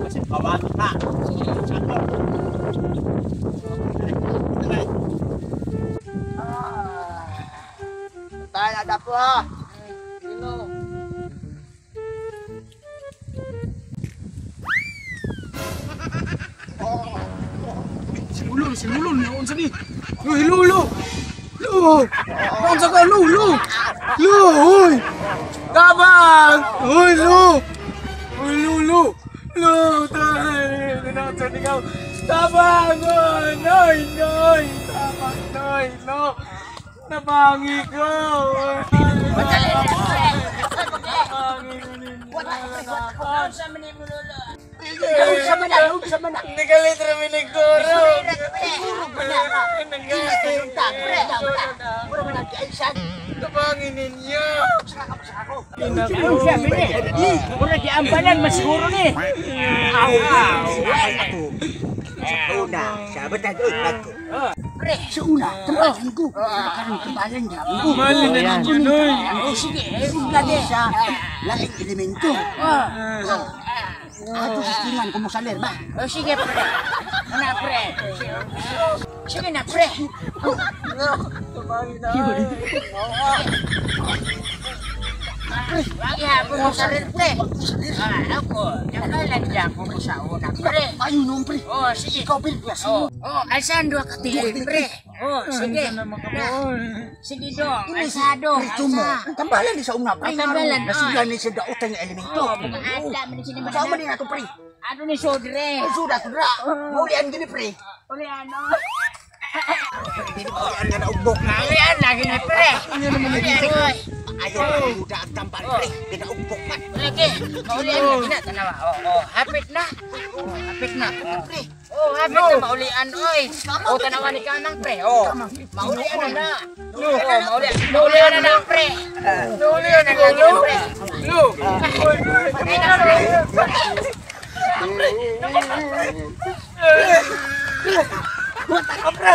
Kasi kawan ka. Tayo na po ha. Silulon, unsa ni? Uy, lulo. Lu. Unsa ka lulo? Lu, uy. Tabang. Uy, lu. Uy, lulo. Lu, tay. Unsa ni ka? Tabang, uy, noy, noy. Tabang, noy, no. Nabangi ko. Nabangi ko ninyo. Nagalit rami nagkuro. Tabangin ninyo. Mura di ambalan masiguro ni. Sa una, sa batag ko. Sa una, tambalan ko. Karon tambalan niya. Mali na ninyo, noy. Sige, lagi sa laing elemento. Ato sa tingan kung musaler ba? Oh, sige pre. Una pre. Sige na pre. Tabangin na. Wag hapon mo sa pre. Ah, ako. Nakalan niya ako mo sa una pre. Ayun noon pre. Oh, sige. Ikaw pre, pre. Oh, oh, alsando ka tingin pre. Oh, sige. Sige dong, alsado. Pre, tambalan ni sa una pre. Ay, tambalan, oh. Nasula ni sa dautan nga elemento. Oh, mga adla man sini Sa man ni ato pre. Ano ni sodre? Ang suda to dra. Maulian gini pre. Uli ano? Maulian nga naugbok na. Ulian lagi ni pre. Ayaw pa yuda ang tambal pre. Ginaugbok man. Lagi. Maulian lagi na tanawa. Oh, oh, hapit na. Oh, hapit na. Pre, Oh, hapit na maulian oy. Oh, tanawa ni Kamang pre. Oh, maulian na na. Oh, maulian. Maulian na na pre. Naulian na ko, lagi lo. na pre. Lo. Patay na pre. Buta ka pre.